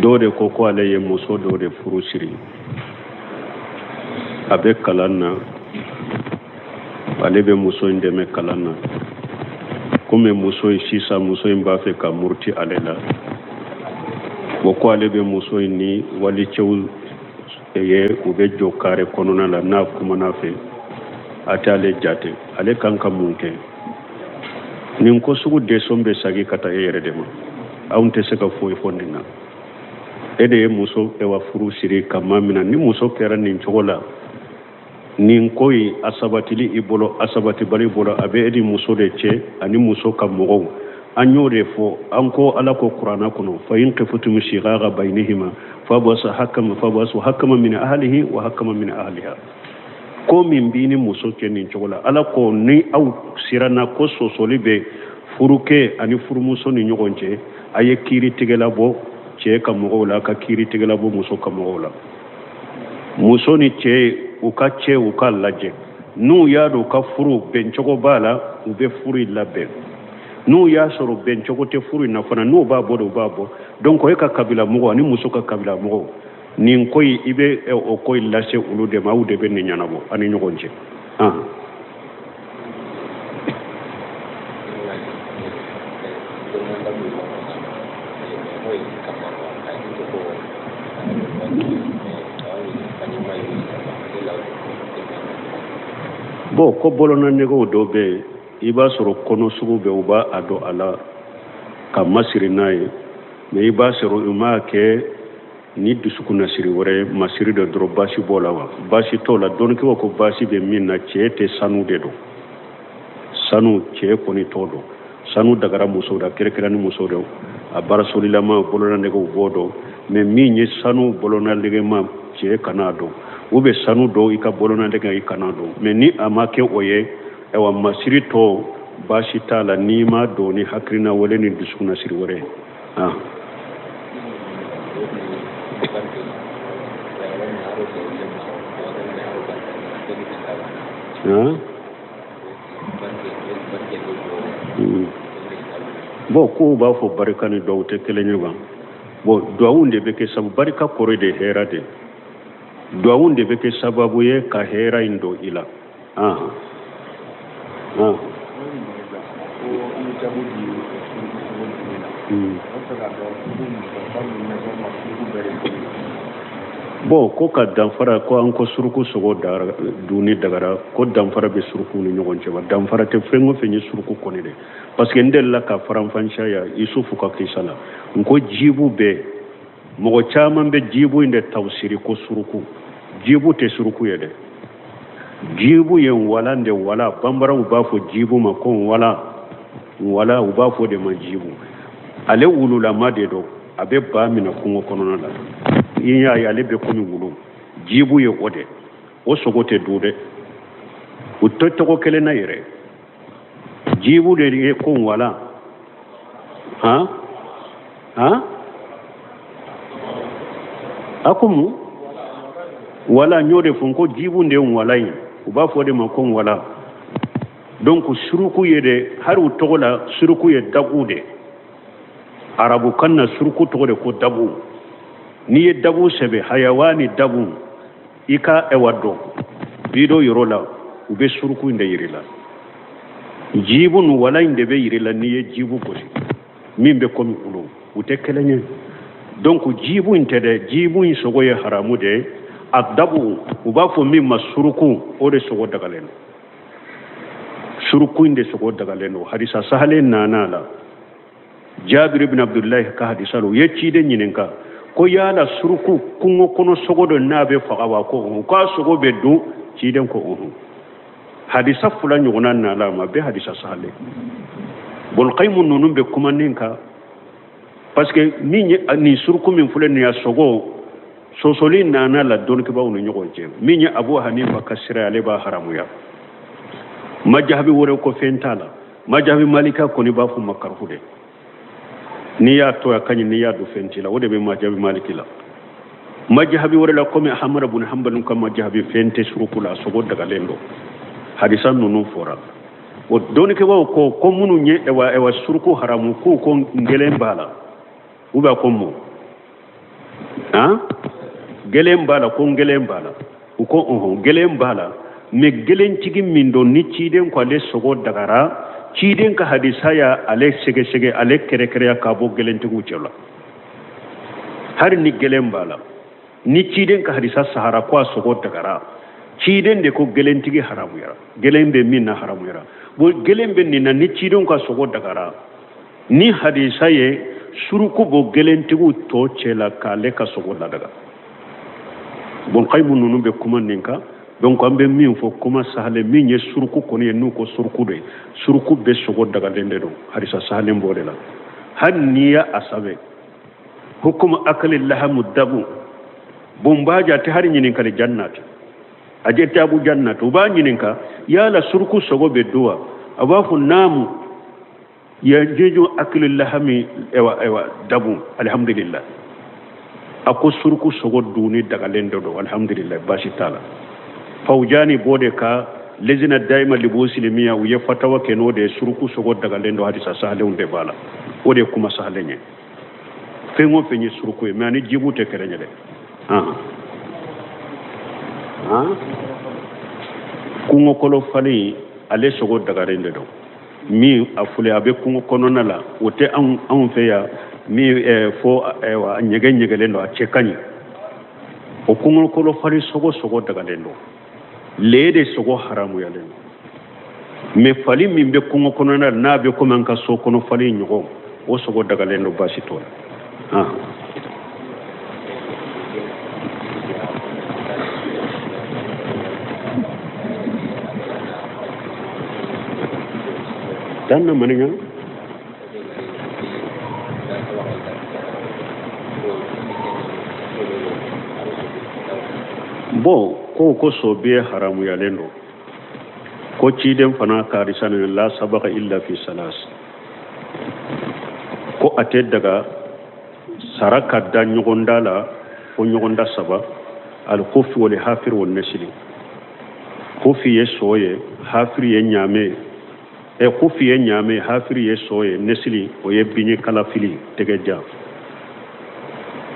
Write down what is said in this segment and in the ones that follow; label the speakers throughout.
Speaker 1: Dɔ de ko ko ale ye muso dɔ de furu siri, a bɛ kalan na, ale bɛ muso in dɛmɛ kalan na. Komi muso in sisan, muso in b'a fɛ ka muruti ale la. Bon, ko ale bɛ muso in ni walicɛw ye, u bɛ jɔ kare kɔnɔna la, n'a kumana fɛ, a tɛ ale jate. Ale kan ka mun kɛ? Nin ko sugu desɔn bɛ sagi ka taa e yɛrɛ de ma. Anw tɛ se ka foyi fɔ nin na. E de ye muso ewa furu siri ka ma min na, ni muso kɛra nin cogo la, nin ko in a sabatili i bolo, a sabatibali bolo, a bɛ e ni muso de cɛ ani muso ka mɔgɔw. An y'o de fɔ, an ko Ala ko kuranna kɔnɔ: fa in khiftum shiqaqa bainihima fabasu hakama fabasu hakama min ahlihi wa hakama min ahliha. Ko min b'i ni muso cɛ nin cogo la, Ala ko ni aw siranna ko sɔsɔli bɛ furukɛ ani furumuso ni ɲɔgɔn cɛ, a ye kiiritigɛla bɔ cɛ ka mɔgɔw la, ka kiiritigɛla bɔ muso ka mɔgɔw la. Muso ni cɛ, u ka cɛ, u ka lajɛ. N'u y'a dɔn u ka furu bɛncogo b'a la, u bɛ furu in labɛn. N'u y'a sɔrɔ bɛncogo tɛ furu in na fana, n'u b'a bɔ de, u b'a bɔ. Donc e ka kabila mɔgɔ ani muso ka kabila mɔgɔw, nin ko in, i bɛ o ko in lase olu de ma. Aw de bɛ nin ɲɛnabɔ aw ni ɲɔgɔn cɛ. Bon, ko bolonanɛgɛw dɔ bɛ yen, i b'a sɔrɔ kɔnɔ sugu bɛ, u b'a a don a la ka masiri n'a ye. Mais i b'a sɔrɔ u m'a kɛ ni dusukunnasiri wɛrɛ ye, masiri dɔ dɔrɔn. Baasi b'o la wa? Baasi t'o la. Dɔnnikɛlaw ko baasi bɛ min na, cɛ tɛ sanu de don. Sanu, cɛ kɔni t'o don. Sanu dagara musow la, kɛrɛnkɛrɛn ni musow de. A barasolilama, bolonanɛgɛw b'o dɔn. Mais min ye sanu bolonanɛgɛma, cɛ kana don. U bɛ sanu don i ka bolonanɛgɛ, i kana don. Mais ni a ma kɛ o ye, ayiwa, masiri tɔ, baasi t'a la, n'i ma don ni hakilina wɛrɛ ni dusukunnasiri wɛrɛ ye. Ah. Ah. Bon, kow b'a fɔ barika ni dɔw tɛ kelen ye wa. Bon, duwawu de bɛ kɛ sabu barika kɔrɔ de hɛrɛ de. Duwawu de bɛ kɛ sababu ye ka hɛrɛ in don i la. Ah. Ah. Bon, ko ka danfara, ko an ko suruku sogo dunni dagara, ko danfara bɛ suruku ni ɲɔgɔn cɛ wa? Danfara tɛ. Fɛn o fɛn ye suruku kɔni de, parce que n delila ka faranfasiya ya Yusufu ka kisa la, n ko jibu bɛ, mɔgɔ caman bɛ jibu in de tafsiri ko suruku. Jibu tɛ suruku ye dɛ. Jibu ye walan de. Wala banbaraw b'a fɔ jibu ma ko wala wala, u b'a fɔ de ma jibu. Ale wululama de don, a bɛ ba minɛ kungo kɔnɔna la. I y'a ye, ale bɛ komi wulu. Jibu ye o de. O sogo tɛ dun dɛ, u tɛ tɔgɔ kelen na yɛrɛ. Jibu de ye ko wala. Han han, a ko mun wala? N y'o de fɔ, n ko jibu de ye wala ye, u b'a fɔ o de ma ko wala. Donc suruku ye de, hali u tɔgɔ la, suruku ye dabu de. Arabukan na, suruku tɔgɔ de ko dabu. N'i ye dabu sɛbɛn, hayawani dabu, i ka ɛwa dɔn bido yɔrɔ la, u bɛ suruku in de yir'i la. Jibu nu wala in de bɛ yir'i la n'i ye jibu gosi, min bɛ komi olu, u tɛ kelen ye. Donc jibu in tɛ dɛ. Jibu in sogo ye haramu de ye. A dabu, u b'a fɔ min ma suruku, o de sogo dagalen don. Suruku in de sogo dagalen don. Hadisa sahalen nana la, Jabiri bin Abdullahi ka hadisa la. U ye ciden ɲininka ko yala suruku kungo kɔnɔ sogo dɔ n'a bɛ faga wa? Ko ɔhɔn. K'a sogo bɛ dun? Ciden ko ɔhɔn. Hadisa fila ɲɔgɔnna nana ma bɛɛ hadisa sahalen. Bulkayimu ninnu bɛ kuma nin kan, parce que min ye nin suruku min filɛ nin ye, sogo sɔsɔli nana la dɔnnikɛbaaw ni ɲɔgɔn cɛ. Min ye Abu Hanifa ka sira ye, ale b'a haramuya. Majahabi wɛrɛ ko fɛn t'a la. Majahabi Malika kɔni b'a fɔ makaruhu de. N'i y'a to a ka ɲi, n'i y'a dun, fɛn t'i la. O de bɛ majahabi Maliki la. Majahabi wɛrɛ la, komi Ahamada bun Hanbali ka majahabi, fɛn tɛ suruku la, a sogo dagalen don. Hadisa ninnu fɔra. O dɔnnikɛbaaw ko minnu ye ɛwa ɛwa suruku haramu, k'u ko ngɛlɛn b'a la, u b'a ko mun. Han, gɛlɛn b'a la, ko gɛlɛn b'a la. U ko ɔhɔn, gɛlɛn b'a la, mais gɛlɛntigi min don, ni ciden ko ale sogo dagara, ciden ka hadisa ya ale sɛgɛsɛgɛ, ale kɛrɛkɛrɛya ka bɔ gɛlɛntigiw cɛ la. Hali ni gɛlɛn b'a la, ni ciden ka hadisa sahara ko a sogo dagara, ciden de ko gɛlɛntigi haramuyara, gɛlɛn bɛ min na haramuyara. Bon, gɛlɛn bɛ nin na, ni ciden ka sogo dagara, ni hadisa ye suruku bɔ gɛlɛntigiw tɔ cɛ la k'ale ka sogo ladaga. Bon, kayimu ninnu bɛ kuma nin kan. Donc an bɛ min fɔ, kuma sahalen min ye suruku kɔni ye, n'u ko suruku de ye, suruku bɛ sogo dagalen de don, hadisa sahalen b'o de la. Hali n'i y'a sɛbɛn hukumu akali lahamu dabu, bon, b'a jate hali ɲininkali jannati a jate abu jannati, u b'a ɲininka yala suruku sogo bɛ dun wa? A b'a fɔ naamu, yajuzu akili lahami, ewa ewa dabu, alhamdulillah. A ko suruku sogo dunni dagalen de don, alhamdulillah, baasi t'a la. Fawjani b'o de ka lejina dayima libuhusi ilimiya, u ye fatawa kɛ n'o de ye, suruku sogo dagalen don, hadisa sahalenw de b'a la. O de ye kuma sahalen ye. Fɛn o fɛn ye suruku ye, mais ani jibu tɛ kelen ye dɛ. Kungo kɔnɔ fali, ale sogo dagaren de don. Min a fili a bɛ kungo kɔnɔna la, o tɛ anw fɛ yan min fo a ɲɛgɛn ɲɛgɛlen don, a cɛ ka ɲi. O kungo kɔnɔ fali sogo, sogo dagalen don. Le de sogo haramuyalen don, mais fali min bɛ kungo kɔnɔna la, n'a bɛ komi an ka so kɔnɔ fali ɲɔgɔn, o sogo dagalen don, baasi t'o la. Dan na maninga. Bon, ko so biye haramuyalen don, ko ciden fana ka hadisa nin la sabaka illa fi salas, ko a tɛ daga sara ka da ɲɔgɔnda la fo ɲɔgɔnda saba: alkufi wal hafir wal nasili. Kufi ye so ye, hafiri ye ɲaamɛ ye, kufi ye ɲaamɛ, hafiri ye so ye, nesili o ye biɲɛ kalafili tɛgɛ jan.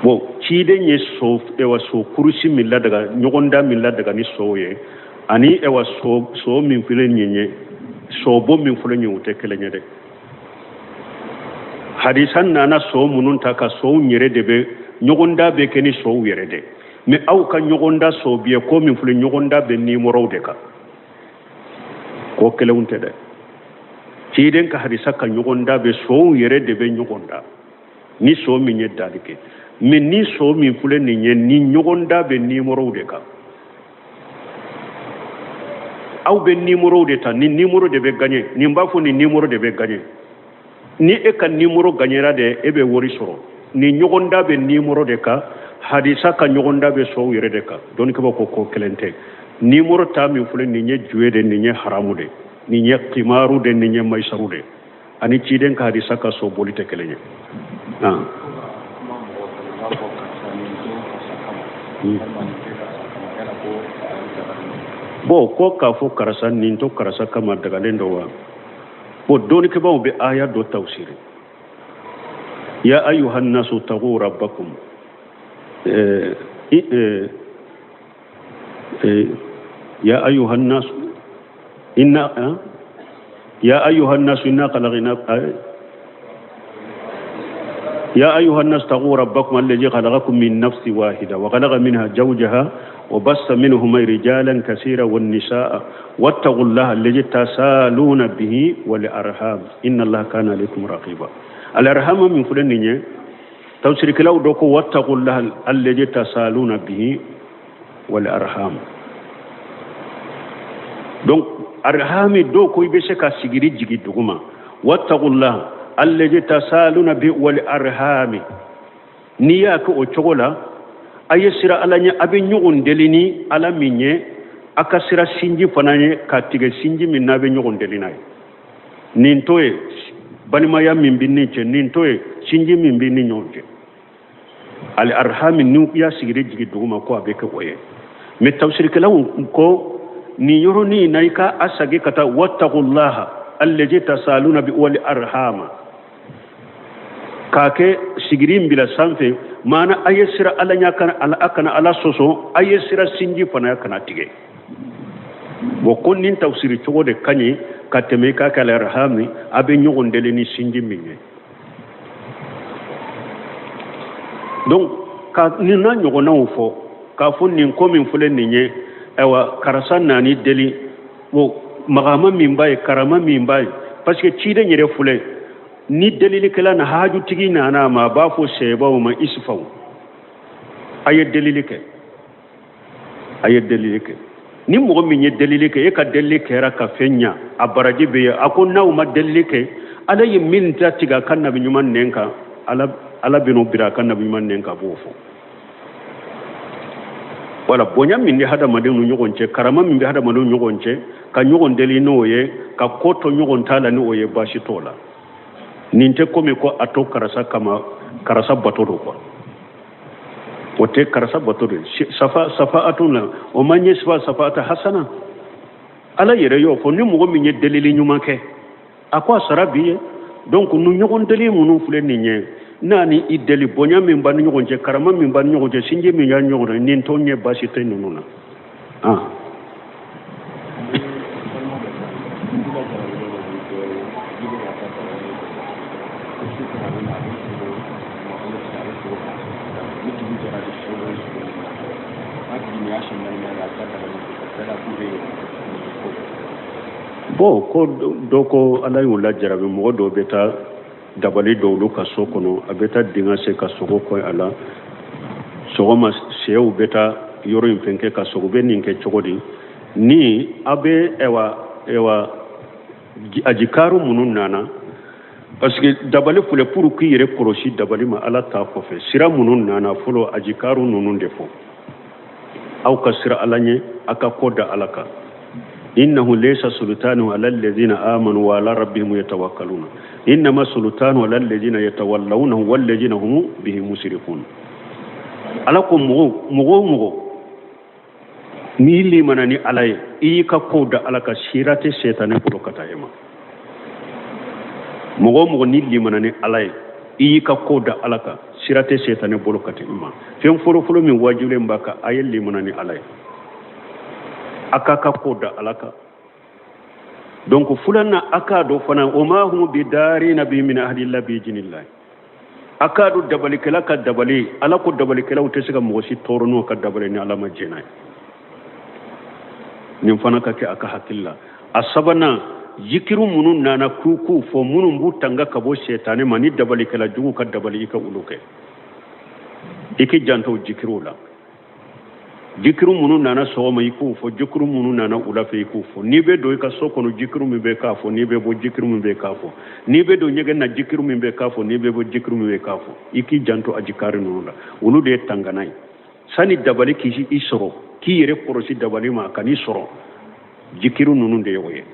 Speaker 1: Bon, ciden ye so, ewa, so kurusi min ladaga, ɲɔgɔnda min ladaga ni sow ye, ani ewa so min filɛ nin ye, sobɔ min filɛ nin ye, u tɛ kelen ye dɛ. Hadisa nana so minnu ta ka sow yɛrɛ de bɛ ɲɔgɔnda bɛ kɛ ni sow yɛrɛ de, mais aw ka ɲɔgɔnda so biye ko min filɛ, ɲɔgɔnda bɛ nimɔrɔw de kan, ko kelenw tɛ dɛ. Ciden ka hadisa ka ɲɔgɔnda bɛ sow yɛrɛ de bɛ ɲɔgɔn da ni so min ye dali kɛ, mais ni so min filɛ nin ye, ni ɲɔgɔnda bɛ nimɔrɔw de kan, aw bɛ nimɔrɔw de ta, ni nimɔrɔ de bɛ gaɲɛ, nin b'a fɔ nin nimɔrɔ de bɛ gaɲɛ, ni e ka nimɔrɔ gaɲɛra de, e bɛ wari sɔrɔ. Ni ɲɔgɔnda bɛ nimɔrɔ de kan, hadisa ka ɲɔgɔnda bɛ sow yɛrɛ de kan. Dɔnnikɛbaw ko ko kelen tɛ. Nimɔrɔ ta min filɛ nin ye, juwe de, nin ye haramu de, nin ye kimaru de, nin ye mayisaru de, ani ciden ka hadisa ka so boli tɛ kelen ye. Bon, ko k'a fɔ karisa nin to karisa kama dagalen don wa? Bon, dɔnnikɛbaw bɛ aya dɔ tafsiri: ya ayuha nasu taqu rabbakum, ya ayuha nasu inna, ya ayuha nasu inna khalaqna, ya ayuha nasu taqu rabbakum alladhi khalaqakum min nafsi wahida wa khalaqa minha zawjaha wa bassa minhuma rijalan kaseera wan nisaa wattaqullaha alladhi tasaluna bihi wal arham inna allaha kana alaykum raqiba. Al arham min filɛ nin ye, tafsirikɛlaw dɔ ko wattaqullaha alladhi tasaluna bihi wal arham. Donc arhami dɔw ko i bɛ se ka sigiri jigin duguma, wattaqullaha alladhi tasaluna bihi wal arhami. N'i y'a kɛ o cogo la, a ye sira Ala ɲɛ, a bɛ ɲɔgɔn deli ni Ala min ye, a ka sira sinji fana ye ka tigɛ sinji min n'a bɛ ɲɔgɔn deli n'a ye. Nin to ye balimaya min bɛ ni cɛ, nin to ye sinji min bɛ ni ɲɔgɔn cɛ. Al arhami, n'u y'a sigiri jigin duguma, ko a bɛ kɛ o ye. Mais tafsirikɛlaw ko nin yɔrɔnin na, i ka a sagi ka taa wattaqullaha allazi tasaluna bi wal arhama, k'a kɛ sigiri in bila sanfɛ, maana a ye sira Ala ɲɛ, kana ala, a kana Ala sɔsɔ, a ye sira sinji fana a kana tigɛ. Bon, ko nin tafsiri cogo de ka ɲi ka tɛmɛ i k'a kɛ alarahami, a bɛ ɲɔgɔn deli ni sinji min ye. Donc ka nin n'a ɲɔgɔnnaw fɔ k'a fɔ nin ko min filɛ nin ye, ayiwa, karisa nani deli, bon, magama min b'a ye, karama min b'a ye, parce que ciden yɛrɛ filɛ ni delilikɛla na hajutigi nana a ma, a b'a fɔ sɛbaw ma, isifaw, a ye delili kɛ, a ye delili kɛ. Ni mɔgɔ min ye delili kɛ, e ka delili kɛra ka fɛn ɲa, a baraji bɛ yen. A ko n'aw ma delili kɛ, Ala ye min ta tigɛ a ka nabi ɲuman nɛn kan, Ala bɛn'o bira a ka nabi ɲuman nɛn kan, a b'o fɔ. Wala bonya min bɛ hadamadenw ni ɲɔgɔn cɛ, karama min bɛ hadamadenw ni ɲɔgɔn cɛ, ka ɲɔgɔn deli n'o ye, ka ko to ɲɔgɔn ta la n'o ye, baasi t'o la. Nin tɛ komi ko a to karisa kama, karisa bato don quoi, o tɛ karisa bato don. Safa safa atun la o man ɲɛ, safa safa ata hasana, Ala yɛrɛ y'o fɔ, ni mɔgɔ min ye delili ɲuman kɛ, a ko a sara b'i ye. Donc nu ɲɔgɔn deli minnu filɛ nin ye, n'a ni i deli, bonya min b'a ni ɲɔgɔn cɛ, karama min b'a ni ɲɔgɔn cɛ, sinji min b'a ni ɲɔgɔn cɛ, nin t'o ɲɛ, baasi tɛ ninnu na. Ah. Bon, ko dɔ ko Ala y'u lajarabi, mɔgɔ dɔw bɛ taa dabali dɔw olu ka so kɔnɔ, a bɛ taa dingɛ sen ka sogo kɔn a la, sɔgɔma sɛw bɛ taa yɔrɔ in fɛn kɛ ka sogo bɛ nin kɛ cogo di? Ni a bɛ ɛwa ɛwa ajikaru minnu nana, parce que dabali filɛ pour k'i yɛrɛ kɔlɔsi dabali ma, Ala ta kɔfɛ, sira minnu nana fɔlɔ, ajikaru ninnu de fɔ, aw ka sira Ala ɲɛ, a ka ko da Ala kan. Innahu laysa sultanu ala alladhina amanu wa ala rabbihim yatawakkaluna, innama sultanu ala alladhina yatawallawnahu walladhina hum bihi mushrikun. Ala ko mɔgɔ o mɔgɔ n'i limana ni Ala ye, i y'i ka kow da Ala kan, sira tɛ sɛtanɛ bolo ka taa e ma. Mɔgɔ o mɔgɔ n'i limana ni Ala ye, i y'i ka kow da Ala kan, sira tɛ sɛtanɛ bolo ka taa i ma. Fɛn fɔlɔfɔlɔ min wajibilen b'a kan, a ye limana ni Ala ye, a k'a ka kow da Ala kan. Donc filanan, a k'a dɔn fana, o ma hum bidarina bi min ahadi illa bi idhnillah, a k'a dɔn dabalikɛla ka dabali, Ala ko dabalikɛlaw tɛ se ka mɔgɔ si tɔɔrɔ n'o ka dabali ni Ala ma jɛn n'a ye. Nin fana ka kɛ a ka hakili la. A sabanan, zikiru minnu nana k'u k'u fɔ, minnu b'u tanga ka bɔ sɛtanɛ ma ni dabalikɛla jugu ka dabali, i ka olu kɛ, i k'i janto o zikiruw la. Jikiru minnu nana sɔgɔma, i k'o fɔ. Jikiru minnu nana wula fɛ, i k'o fɔ. N'i bɛ don i ka so kɔnɔ, jikiru min bɛ k'a fɔ. N'i bɛ bɔ, jikiru min bɛ k'a fɔ. N'i bɛ don ɲɛgɛn na, jikiru min bɛ k'a fɔ. N'i bɛ bɔ, jikiru min bɛ k'a fɔ. I k'i janto ajikari ninnu la, olu de ye tangana ye. Sani dabali k'i i sɔrɔ, k'i yɛrɛ kɔlɔsi dabali ma, ka n'i sɔrɔ, jikiru ninnu de ye o ye.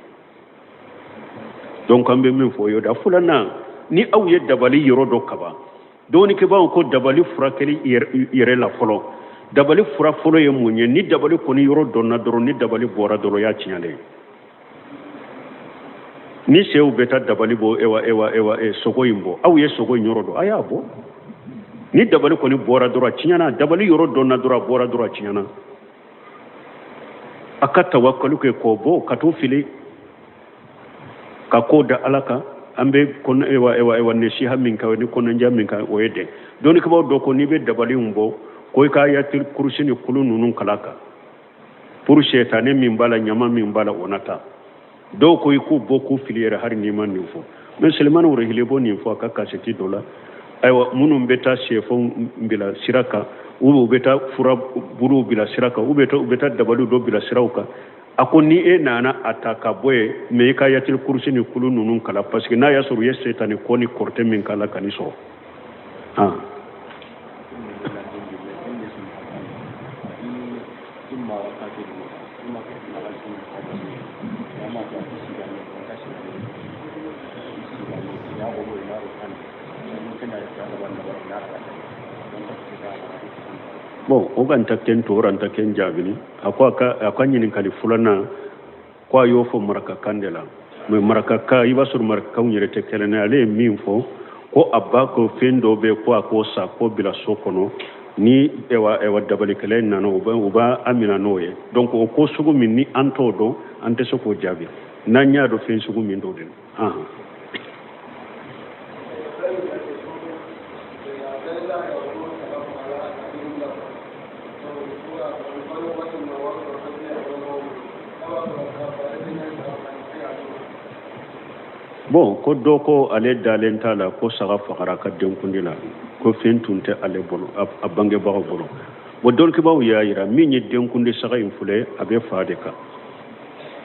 Speaker 1: Donc an bɛ min fɔ o ye da. Filanan, ni aw ye dabali yɔrɔ dɔ kaban, dɔnnikɛbaaw ko dabali furakɛli yɛrɛ la fɔlɔ, dabali fura fɔlɔ ye mun ye? Ni dabali kɔni yɔrɔ dɔnna dɔrɔn, ni dabali bɔra dɔrɔn, y'a tiɲɛlen. Ni sɛw bɛ taa dabali bɔ, ewa ewa ewa e, sogo in bɔ, aw ye sogo in yɔrɔ dɔn, a y'a bɔ. Ni dabali kɔni bɔra dɔrɔn, a tiɲɛna. Dabali yɔrɔ dɔnna dɔrɔn, a bɔra dɔrɔn, a tiɲɛna. A ka tawakali kɛ k'o bɔ ka t'o fili, ka ko da Ala kan. An bɛ ewa ewa ewa nasiha min kan ni kɔnɔnja min kan, o ye dɛ. Dɔnnikɛbaaw dɔ ko n'i bɛ dabali in bɔ, ko i ka ayatul kurusi ni kulu ninnu kala kan pour sɛtanɛ min b'a la, ɲama min b'a la, o na taa. Dɔw ko i k'u bɔ k'u fili yɛrɛ, hali n'i ma nin fɔ. Mais Selemani Wurehile b'o nin fɔ a ka kasɛti dɔ la. Ayiwa, minnu bɛ taa sɛfɛnw bila sira kan, u bɛ taa fura buluw bila sira kan, u bɛ taa dabaliw dɔ bila siraw kan, a ko ni e nana a ta ka bɔ yen, mais i ka ayatul kurusi ni kulu ninnu kala, parce que n'a y'a sɔrɔ u ye setani kɔ ni kɔrɔtɛ min k'a la, ka n'i sɔrɔ. Han. Bon, o kan ta ken to ran ta ken jaabini. A ko a ka ɲininkali filanan, ko a y'o fɔ marakakan de la, mais marakakan, i b'a sɔrɔ marakakanw yɛrɛ tɛ kelen ye. Ale ye min fɔ Ko a ba ko fɛn dɔ bɛ ko a k'o san k'o bila so kɔnɔ ni ewa ewa dabalikɛla in nana u b'a a minɛ n'o ye. Donc o ko sugu min ni an t'o dɔn, an tɛ se k'o jaabi n'an y'a dɔn fɛn sugu min don de. Bon, ko dɔ ko ale dalen t'a la ko saga fagara ka denkundi la, ko fɛn tun tɛ ale bolo, a bangebagaw bolo. Bon, dɔnnikɛbaaw y'a yira min ye denkundi saga in filɛ, a bɛ fa de kan.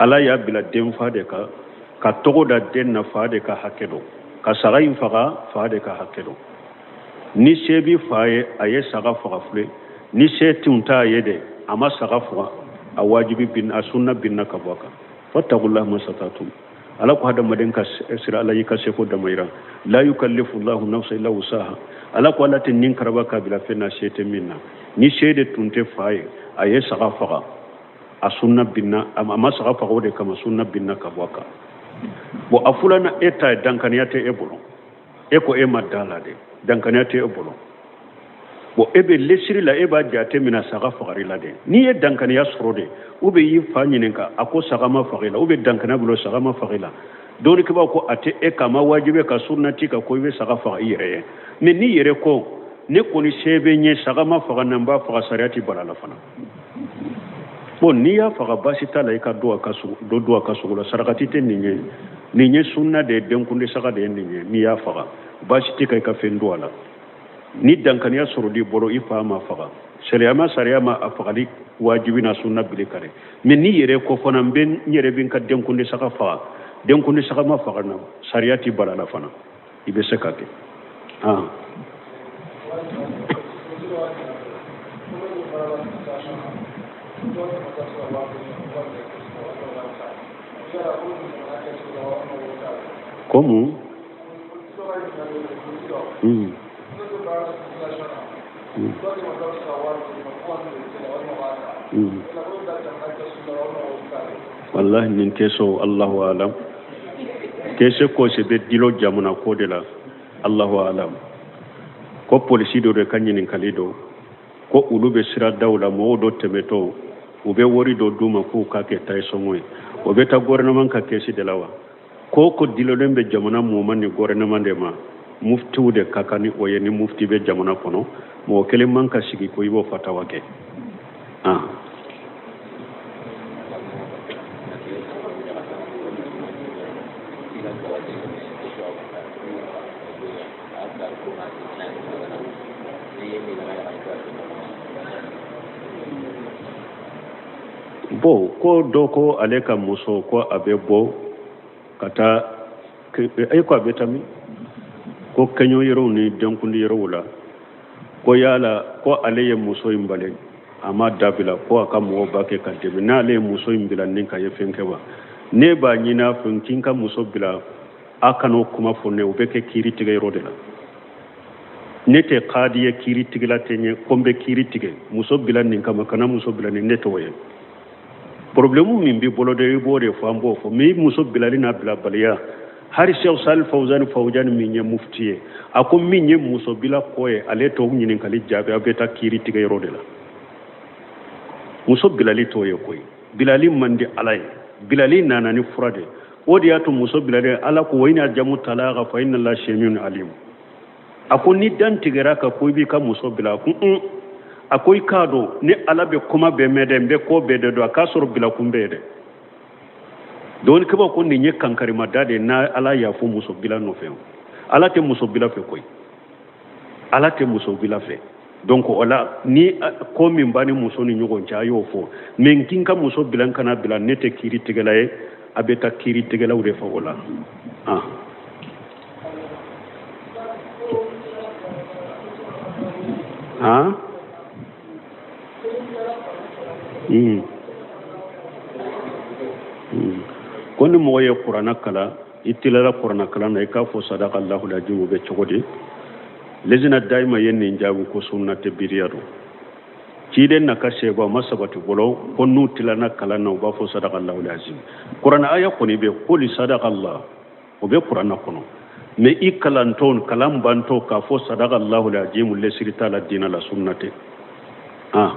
Speaker 1: Ala y'a bila den fa de kan, ka tɔgɔ da den na, fa de ka hakɛ don. Ka saga in faga, fa de ka hakɛ don. Ni se bi fa ye, a ye saga faga filɛ. Ni se tun t'a ye de, a ma saga faga, a wajibi bin, a sunna binna ka bɔ a kan. Fattaqullaha masatatum. Ala ko hadamaden ka sira ala y'i ka seko damayira. La yukallifu llahu nafsa illa wusaha. Ala ko ala tɛ nin karaba ka bila fɛn na se tɛ min na. Ni se de tun tɛ fa ye, a ye saga faga, a sunna binna. A ma saga faga o de kama, sunna binna ka bɔ a kan. Bon, a fulana e ta ye, dankaniya tɛ e bolo. E ko e ma da la de, dankaniya tɛ e bolo. Bon, e bɛ lesiri la, e b'a jate minɛ saga fagari la de. N'i ye dankaniya sɔrɔ de, ou bien y'i fa ɲininka, a ko saga ma faga i la, ou bien dankaniya bolo saga ma faga i la, dɔnnikɛbaaw ko a tɛ e kama wajibi ka sunna ti ka ko i bɛ saga faga i yɛrɛ ye. Mais n'i yɛrɛ ko ne kɔni se bɛ n ye, saga ma faga na, n b'a faga, sariya ti bala la fana. Bon, n'i y'a faga, baasi t'a la, i ka dɔ a ka sogo, dɔ dun a ka sogo la. Sarakati tɛ nin ye, nin ye sunna de ye, denkundi saga de ye nin ye. N'i y'a faga, baasi tɛ ka i ka fɛn dun a la. Ni dankaniya sɔrɔ l'i bolo, i fa ma faga, sariya ma, sariya ma a fagali wajibi na sunna bili kare. Mais n'i yɛrɛ ko fana n bɛ n yɛrɛ bɛ n ka denkundi saga faga, denkundi saga ma faga na, sariya ti bala la fana, i bɛ se ka kɛ. Comme wallahi nin tɛ so, allahu alam. Kese ko se bɛ dilo jamana ko de la, allahu alam. Ko polisi dɔ de ka ɲininkali don ko olu bɛ siradaw la, mɔgɔw dɔ tɛmɛtɔ, u bɛ wari dɔ d'u ma k'u k'a kɛ tayi sɔngɔ ye. O bɛ taa gouvernement ka kɛsi de la wa? Ko ko dilolen bɛ jamana muma ni gouvernement de ma, muftiw de ka kan ni o ye. Ni mufti bɛ jamana kɔnɔ, mɔgɔ kelen man ka sigi ko i b'o fatawa kɛ. Bon, ko dɔ ko ale ka muso ko a bɛ bɔ ka taa, e ko a bɛ taa min, ko kɛɲɔ yɔrɔw ni denkundi yɔrɔw la, ko yala ko ale ye muso in bali, a ma dabila, ko a ka mɔgɔw b'a kɛ ka dɛmɛ. N'ale ye muso in bila ni ka ye fɛn kɛ wa? Ne b'a ɲini a fɛ k'i ka muso bila, a kan'o kuma fɔ ne, o bɛ kɛ kiiri tigɛ yɔrɔ de la. Ne tɛ kadi ye, kiiri tigɛla tɛ n ye ko n bɛ kiiri tigɛ muso bila nin kama, kana muso bila nin, ne t'o ye. Problème min b'i bolo de, i b'o de fɔ, an b'o fɔ. Mais muso bilali n'a bilabaliya, hari Cheikh Salih Fawzani Fawzani min ye mufti ye, a ko min ye muso bila ko ye, ale t'o ɲininkali jaabi, a bɛ taa kiiri tigɛ yɔrɔ de la. Muso bilali t'o ye koyi, bilali man di Ala ye, bilali nana ni fura de. O de y'a to muso bilali, Ala ko wa in ajamu talaqa fa inna Allaha samiun alim. A ko ni dan tigɛra ka ko i b'i ka muso bila, a ko un, a ko i k'a dɔn ni Ala bɛ kuma bɛɛ mɛn dɛ, n bɛ ko bɛɛ de dɔn, a k'a sɔrɔ bilakun bɛ yen dɛ. Dɔnnikɛbaaw ko nin ye kankarimada de ye, n'a Ala y'a fɔ muso bila nɔfɛ, Ala tɛ muso bila fɛ koyi, Ala tɛ muso bila fɛ. Donc o la, ni ko min b'a ni muso ni ɲɔgɔn cɛ, a y'o fɔ. Mais n k'i ka muso bila, n kana bila, ne tɛ kiiri tigɛla ye, a bɛ taa kiiri tigɛlaw de fɛ o la. Han. Ko ni mɔgɔ ye kuranna kalan, i tilala kuranna kalan na, i k'a fɔ sadaka Allahu lajim, o bɛ cogo di? Lejina dayima ye nin jaabi ko sunna tɛ, biriya don. Ciden na ka sɛbɛn a ma sabati bolo ko n'u tilana kalan na, u b'a fɔ sadaka Allahu lajim. Kuranna aya kɔni bɛ ko li sadaka Allah, o bɛ kuranna kɔnɔ. Mais i kalantɔ, kalan bantɔ, k'a fɔ sadaka Allahu azimu, lesiri t'a la diinɛ la, sunna tɛ. Ah,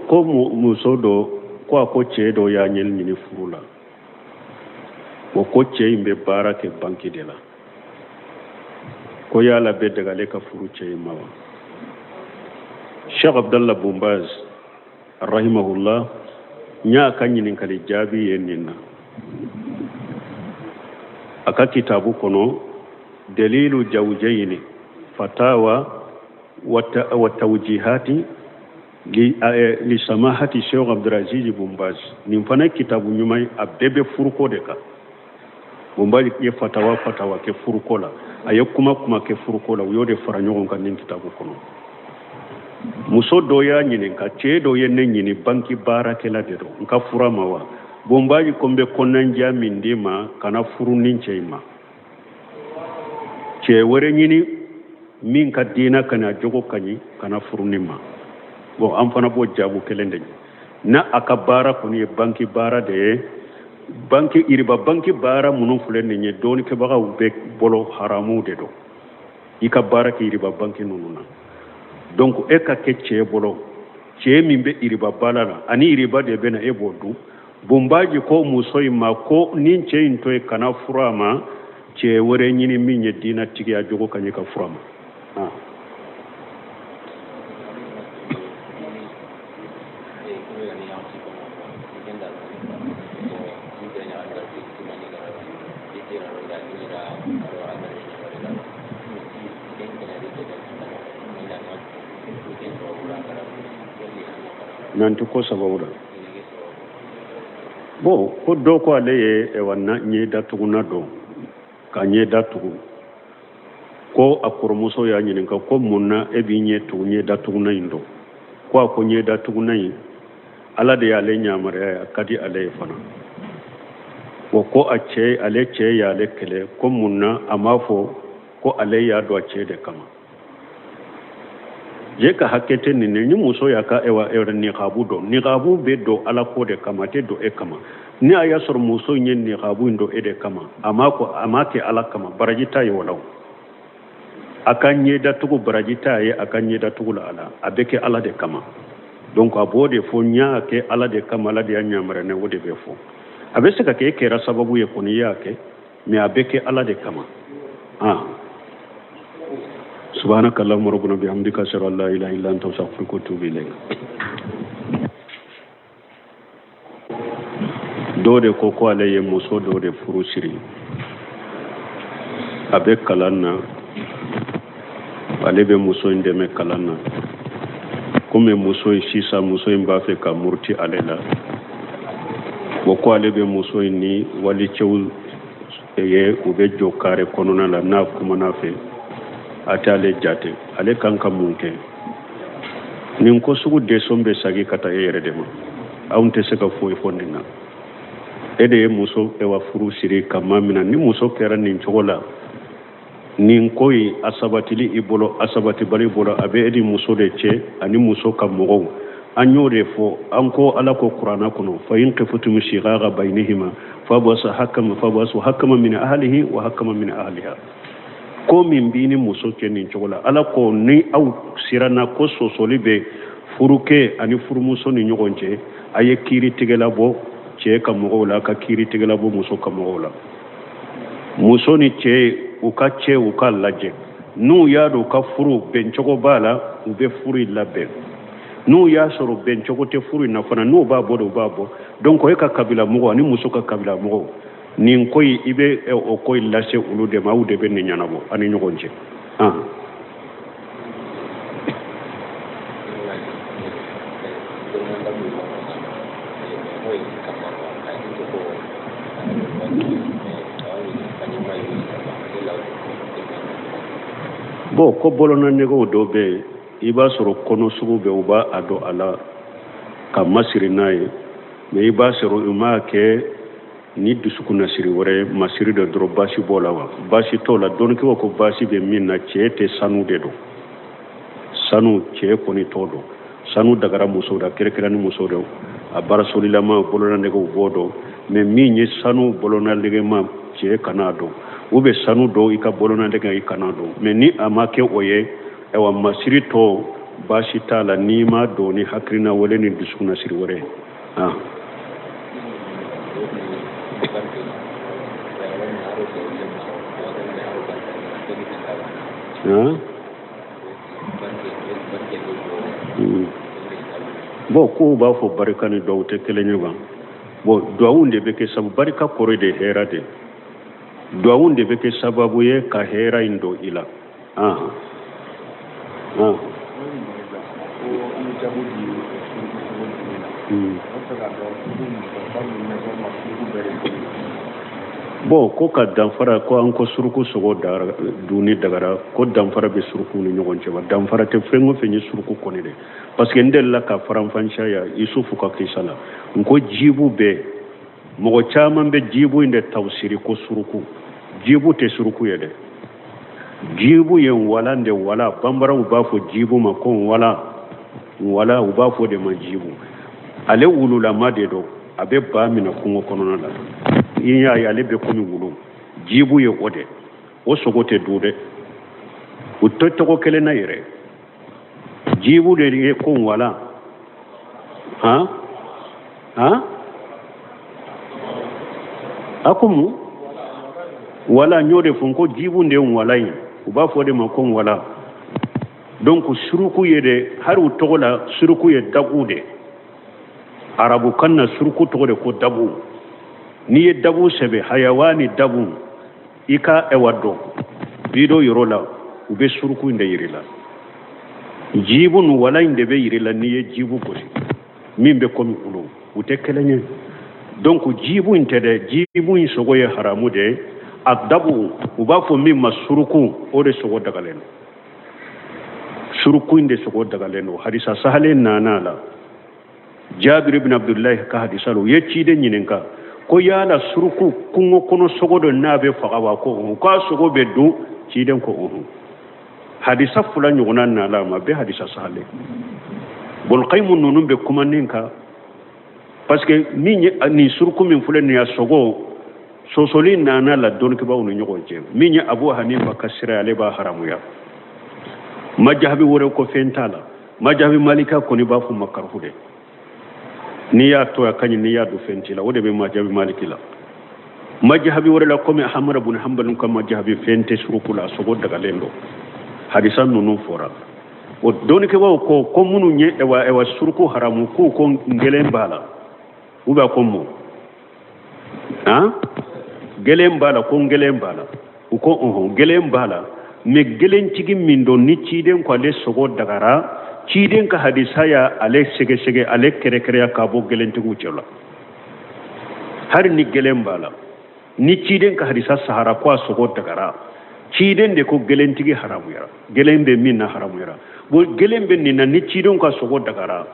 Speaker 1: ko muso dɔ ko a ko cɛ dɔ y'a ɲɛ ɲini furu la, o ko cɛ in bɛ baara kɛ banki de la, ko yala bɛ daga ale ka furu cɛ in ma wa? Sheikh Abdallah Bumbaz rahimahullah, n y'a ka ɲininkali jaabi ye nin na a ka kitabu kɔnɔ, dalilu jawjayini fatawa wa tawjihati li samahati Sheikh Abdulaziz Bumbaz. Nin fana ye kitabu ɲuman ye, a bɛɛ bɛ furuko de kan. Bumbaz ye fatawa kɛ furuko la, a ye kuma kɛ furuko la, u y'o de fara ɲɔgɔn kan nin kitabu kɔnɔ. Muso dɔ y'a ɲininka, cɛ dɔ ye ne ɲini, banki baarakɛla de don, n ka furu a ma wa? Bumbaz ko n bɛ kɔnɔnandiya min d'i ma, kana furu nin cɛ in ma, cɛ wɛrɛ ɲini min ka diina ka ɲi, a jogo ka ɲi, kana furu nin ma. Bon, an fana b'o jaabu kelen de ye. N'a a ka baara kɔni ye banki baara de ye, banki iriba, banki baara minnu filɛ nin ye, dɔɔnikɛbagaw bɛ bolo, haramu de don i ka baara kɛ iriba banki ninnu na. Donc e ka kɛ cɛ bolo, cɛ min bɛ iriba baara la, ani iriba de bɛ na, e b'o dun. Bonbaji ko muso in ma ko nin cɛ in to yen, kana furu a ma, cɛ wɛrɛ ɲini min ye diinɛ tigiya jogo ka ɲi, ka furu a ma. N'an tɛ ko sababu la. Bon, ko dɔ ko ale ye ɛwa na ɲɛ datuguna dɔn ka ɲɛ datugu, ko a kɔrɔmuso y'a ɲininka ko mun na e b'i ɲɛ tugu ɲɛ datuguna in dɔn? Ko a ko ɲɛ datuguna in, Ala de y'ale yamaruya ye, a ka di ale ye fana. Wa ko a cɛ, ale cɛ y'ale kɛlɛ, ko mun na a m'a fɔ ko ale y'a don a cɛ de kama. Je ka hakɛ tɛ nin ni muso y'a ka ewa ewa niqabu don, niqabu bɛ don Ala ko de kama, a tɛ don e kama. Ni a y'a sɔrɔ muso in ye niqabu in don e de kama, a ma ko a ma kɛ Ala kama, baraji t'a ye. Wala a ka ɲɛ datugu, baraji t'a ye a ka ɲɛ datugu la ala, a bɛ kɛ Ala de kama. Donc a b'o de fɔ, n y'a kɛ Ala de kama, Ala de y'a yamaruya ne, o de bɛ fɔ. A bɛ se ka kɛ e kɛra sababu ye kɔni, i y'a kɛ, mais a bɛ kɛ Ala de kama. Ah, subhanaka allahumma rabbana bihamdika, ashhadu an la ilaha illa anta, astaghfiruka wa atubu ilayk. Dɔw de ko ko ale ye muso dɔ de furu siri, a bɛ kalan na, ale bɛ muso in dɛmɛ kalan na. Komi muso in sisan, muso in b'a fɛ ka muruti ale la. Bon, ko ale bɛ muso in ni walicɛw ye, u bɛ jɔ kare kɔnɔna la, n'a kumana fɛ, a tɛ ale jate. Ale kan ka mun kɛ? Nin ko sugu desɔn bɛ sagi ka taa e yɛrɛ de ma. Anw tɛ se ka foyi fɔ nin na. E de ye muso ewa furu siri ka ma min na, ni muso kɛra nin cogo la, nin ko in a sabatili i bolo, a sabatibali bolo, a bɛ e ni muso de cɛ ani muso ka mɔgɔw. An y'o de fɔ, an ko Ala ko kuranna kɔnɔ, fa in khiftum shiqaqa bainihima fabasu hakama min ahlihi wa hakama min ahliha. Ko min b'i ni muso cɛ nin cogo la, Ala ko ni aw siranna ko sɔsɔli bɛ furukɛ ani furumuso ni ɲɔgɔn cɛ, a ye kiiritigɛla bɔ cɛ ka mɔgɔw la, ka kiiritigɛla bɔ muso ka mɔgɔw la. Muso ni cɛ, u ka cɛ, u ka lajɛ, n'u y'a dɔn u ka furu bɛncogo b'a la, u bɛ furu in labɛn. N'u y'a sɔrɔ bɛncogo tɛ furu in na fana, n'u b'a bɔ de, u b'a bɔ. Donc e ka kabila mɔgɔw ani muso ka kabila mɔgɔw, nin ko in, i bɛ o ko in lase olu de ma, aw de bɛ nin ɲɛnabɔ aw ni ɲɔgɔn cɛ. Bon, ko bolona nɛgɛw dɔ bɛ yen, i b'a sɔrɔ kɔnɔ sugu bɛ, u b'a a don a la ka masiri n'a ye, mais i b'a sɔrɔ u m'a kɛ. Ni dusukunnasiri wɛrɛ masiri dɔ dɔrɔn baasi b'o la wa? Baasi t'o la. Dɔnnikɛbaw ko baasi bɛ min na, cɛ tɛ sanu de don. Sanu cɛ kɔni t'o don. Sanu dagara musow la, kɛrɛnkɛrɛnni musow de, a barasolilama bolonanɛgɛw b'o don. Mais min ye sanu bolonanɛgɛma, cɛ kana don, u bɛ sanu don i ka bolonanɛgɛ, i kana don. Mais ni a ma kɛ o ye, ayiwa, masiri tɔ baasi t'a la n'i ma don ni hakilina wɛrɛ ni dusukunnasiri wɛrɛ ye. Ah. Ah. Bon, kow b'a fɔ barika ni duwawu tɛ kelen ye wa? Bon, duwawu de bɛ kɛ sababu, barika kɔrɔ de hɛrɛ de, duwawu de bɛ kɛ sababu ye ka hɛrɛ in don i la. Ah. Ah. Bon, ko ka danfara, ko an ko suruku sogo dunni dagara, ko danfara bɛ suruku ni ɲɔgɔn cɛ wa? Danfara tɛ. Fɛn o fɛn ye suruku kɔni de, parce que n delila ka faranfasiya ya Yusufu ka kisa la, n ko jibu bɛ mɔgɔ caman bɛ jibu in de tafsiri ko suruku. Jibu tɛ suruku ye dɛ. Jibu ye wala de, wala banbaraw b'a fɔ jibu ma ko wala, wala u b'a fɔ de ma jibu. Ale wululama de don, a bɛ ba minɛ kungo kɔnɔna la. I y'a ye, ale bɛ komi wulu. Jibu ye o de, o sogo tɛ dun dɛ. U tɛ tɔgɔ kelen na yɛrɛ. Jibu de ye ko wala. Han han, a ko mun wala? N y'o de fɔ, n ko jibu de ye wala ye, u b'a fɔ o de ma ko wala. Donc suruku ye de, hali u tɔgɔ la, suruku ye dabu de. Arabukan na, suruku tɔgɔ de ko dabu. N'i ye dabu sɛbɛn, hayawani dabu, i ka ɛwa dɔn bido yɔrɔ la, u bɛ suruku in de yir'i la. Jibu nu wala in de bɛ yir'i la n'i ye jibu gosi, min bɛ komi wulu. U tɛ kelen ye. Donc jibu in tɛ dɛ. Jibu in sogo ye haramu de ye. A dabu, u b'a fɔ min ma suruku, o de sogo dagalen don. Suruku in de sogo dagalen don. Hadisa sahalen nana la, Jabir ibn Abdullahi ka hadisa la. U ye ciden ɲininka ko yala suruku kungo kɔnɔ sogo dɔ n'a bɛ faga wa? Ko ɔhɔn. K'a sogo bɛ dun? Ciden ko ɔhɔn. Hadisa fila ɲɔgɔnna nana a ma, bɛɛ hadisa sahalen. Bɔlkayimu ninnu bɛ kuma nin kan, parce que min ye nin suruku min filɛ nin ye, a sogo sɔsɔli nana la dɔnnikɛbaaw ni ɲɔgɔn cɛ. Min ye Abu Hanifa ka sira ye, ale b'a haramuya. Majahabi wɛrɛ ko fɛn t'a la. Majahabi Malika kɔni b'a fɔ makaruhu de, n'i y'a to a ka ɲi, n'i y'a dun fɛn t'i la. O de bɛ majahabi Maliki la. Majahabi wɛrɛ la, komi Ahamada bun Hanbali ka majahabi, fɛn tɛ suruku la, a sogo dagalen don. Hadisa ninnu fɔra. O dɔnnikɛbaaw ko minnu ye ɛwa ɛwa suruku haramu, k'u ko ngelen b'a la, u b'a ko mun han gelen b'a la, ko ngelen b'a la. U ko ɔhɔn, gelen b'a la, mais gelentigi min don ni ciden ko ale sogo dagara, ciden ka hadisa ya ale sɛgɛsɛgɛ, ale kɛrɛkɛrɛya k'a bɔ gelentigiw cɛ la. Hali ni gelen b'a la, ni ciden ka hadisa sahara ko a sogo dagara, ciden de ko gelentigi haramuyara, gelen bɛ min na haramuyara. Bon, gelen bɛ nin na, ni ciden ka sogo dagara,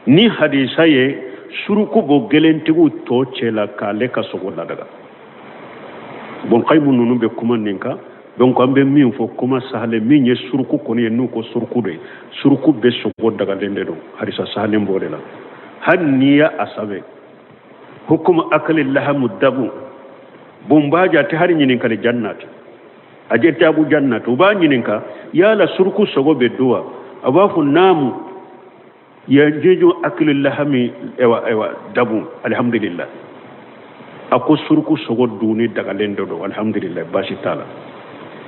Speaker 1: ni hadisa ye suruku bɔ gelentigiw tɔ cɛ la k'ale ka sogo ladaga. Bon, kayimu ninnu bɛ kuma nin kan. Donc an bɛ min fɔ kuma sahalen, min ye suruku kɔni ye, n'u ko suruku de, suruku bɛ sogo dagalen de don. Hadisa sahalen b'o de la. Hali n'i y'a sɛbɛn hukumu akali lahamu dabu, bonbaja tɛ hali ɲininkali jannati a jɛ tɛ abu jannati, u b'a ɲininka yala suruku sogo bɛ dun wa? A b'a fɔ naamu, yajuzu akili lahami ewa ewa dabu, alhamdulillah. A ko suruku sogo dunni dagalen dɔ don, alhamdulillah, baasi t'a la.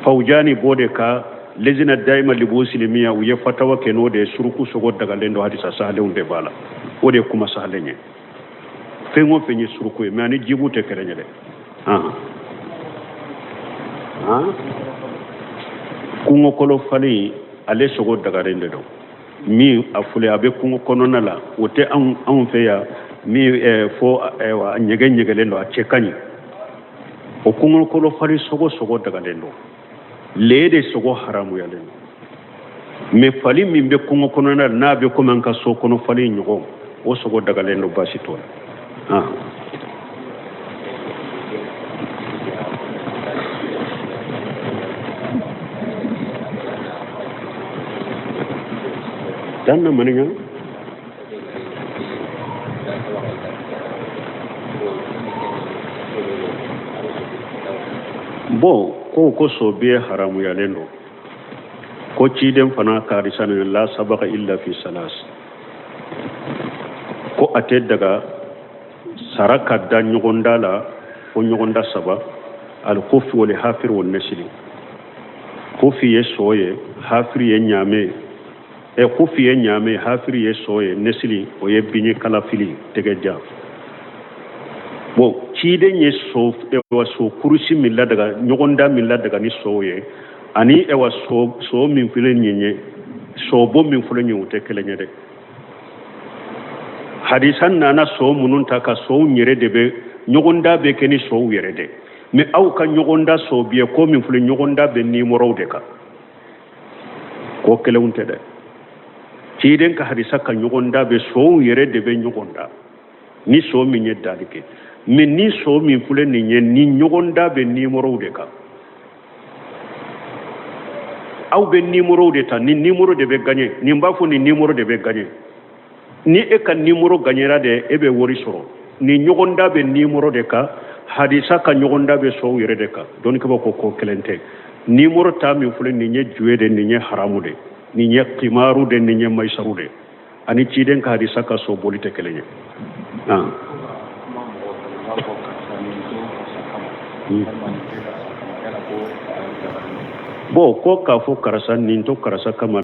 Speaker 1: Fawjani b'o de ka lezina dayima libusilimiya, u ye fatawa kɛ n'o de ye, suruku sogo dagalen don, hadisa sahalenw de b'a la. O de ye kuma sahalen ye. Fɛn o fɛn ye suruku ye, mais ani jibu tɛ kelen ye dɛ. Kungo kɔnɔ fali, ale sogo dagalen de don. Min a filɛ, a bɛ kungo kɔnɔna la, o tɛ anw fɛ yan min fo a ɲɛgɛn ɲɛgɛlen don, a cɛ ka ɲi. O kungo kɔnɔ fali sogo, sogo dagalen don. Le de sogo haramuyalen don. Mais fali min bɛ kungo kɔnɔna la, n'a bɛ komi an ka so kɔnɔ fali ɲɔgɔn, o sogo dagalen don, baasi t'o la. Dan na maninka. Bon, ko so biye haramuyalen don, ko ciden fana ka hadisa nin la sabaka illa fi salas, ko a tɛ daga sara ka da ɲɔgɔnda la fo ɲɔgɔnda saba, alkufi wal hafir wal nasili. Kufi ye so ye, hafiri ye ɲaamɛ ye, kufi ye ɲaamɛ, hafiri ye so ye, nesili o ye biɲɛ kalafili tɛgɛ jan. Bon, ciden ye so ewa so kurusi min ladaga, ɲɔgɔnda min ladaga ni sow ye, ani ewa so min filɛ nin ye, sobɔ min filɛ nin ye, o tɛ kelen ye dɛ. Hadisa nana so minnu ta ka sow yɛrɛ de bɛ ɲɔgɔnda bɛ kɛ ni sow yɛrɛ de, mais aw ka ɲɔgɔnda so biye ko min filɛ, ɲɔgɔnda bɛ nimɔrɔw de kan, ko kelenw tɛ dɛ. Ciden ka hadisa ka ɲɔgɔnda bɛ sow yɛrɛ de bɛ ɲɔgɔn da ni so min ye dali kɛ, mais ni so min filɛ nin ye, ni ɲɔgɔnda bɛ nimɔrɔw de kan, aw bɛ nimɔrɔw de ta, ni nimɔrɔ de bɛ gaɲɛ, nin b'a fɔ nin nimɔrɔ de bɛ gaɲɛ, ni e ka nimɔrɔ gaɲɛra de, e bɛ wari sɔrɔ. Ni ɲɔgɔnda bɛ nimɔrɔ de kan, hadisa ka ɲɔgɔnda bɛ sow yɛrɛ de kan. Dɔnnikɛbaw ko kelen tɛ. Nimɔrɔ ta min filɛ nin ye juwe de, nin ye haramu de, nin ye kimaru de, nin ye mayisaru de, ani ciden ka hadisa ka so boli tɛ kelen ye. Bon, ko k'a fɔ karisa nin to karisa kama.